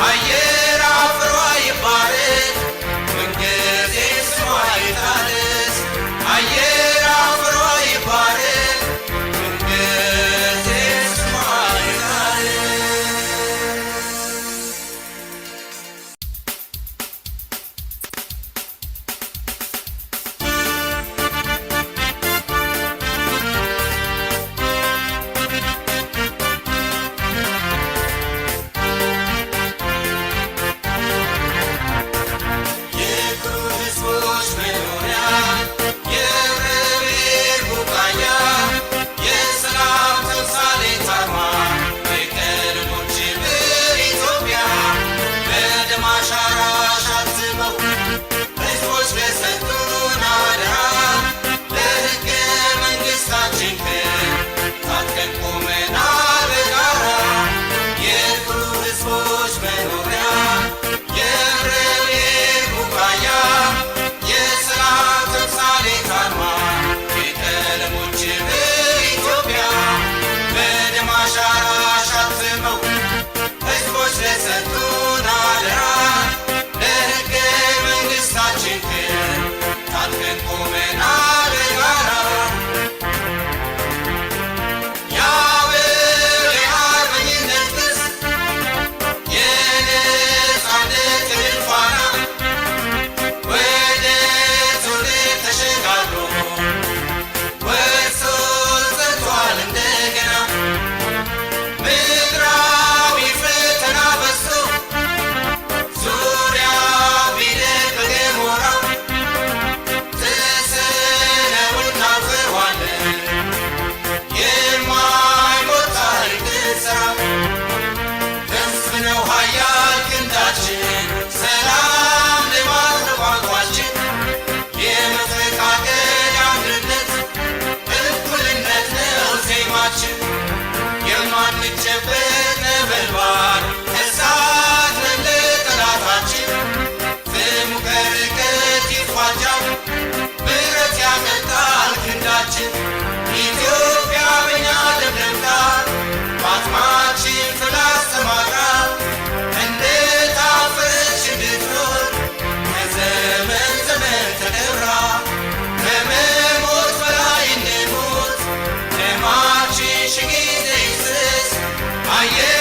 አየር አፈሯ ይባረክ፣ ምንጊዜ ስሟ ይታደስ። አየር አፈሯ ይባረክ፣ ምንጊዜ ስሟ ይታደስ። የኩሩ ሕዝቦች መኖሪያ፣ የብሔር ቡቃያ፣ የሰላም ተምሳሌት አርማ፣ የቀለሞች ሕብር ኢትዮጵያ፣ በደም አሻራሽ አትመው ሕዝቦች ለሰጡን አደራ፣ ለሕገ መንግሥታችን ክብር ታጥቀን ቆመናል በጋራ። የኩሩ ሕዝቦች መኖሪያ፣ የብሔር ቡቃያ፣ የሰላም ተምሳሌት አርማ፣ የቀለሞች ሕብር ኢትዮጵያ፣ በደም አሻራሽ አትመው ሕዝቦች ለሰጡን አደራ፣ ለሕገ መንግሥታችን ክብር ታጥቀን ቆመናል በጋራ። የአበው የአርበኝነት ቅርስ፣ የነፃነት ድል ፋና፣ ወደ ትውልድ ተሸጋግሮ ወርሶ ጸንቷል እንደገና። ምድራዊ ፈተና በዝቶ ዙሪያው ቢደቅ በገሞራ፣ ጥሰነው እናልፈዋለን የማይሞት ታሪክ ስራ። ሕዝብ ነው ኃያል ክንዳችን፣ ሰላም ልማት ነው ቋንቋችን፣ የመፈቃቀል አንድነት እኩልነት ነው ዜማችን። የማንጨበጥ ነበልባል እሳት ነን ለጠላታችን፣ ፍሙ ከርቀት ይፋጃል፣ ብረት ያቀልጣል ክንዳችን። ኢትዮጵያ በኛ ደም ደምቃ፣ በአጽማችን ፍላስ ተማጥራ፣ እንደታፈረች እንድትኖር ከዘመን ዘመን ተከብራ፣ ከመሞት በላይ እንሙት፣ ደማችን ሺህ ጊዜ ይፍሰስ፣ አየር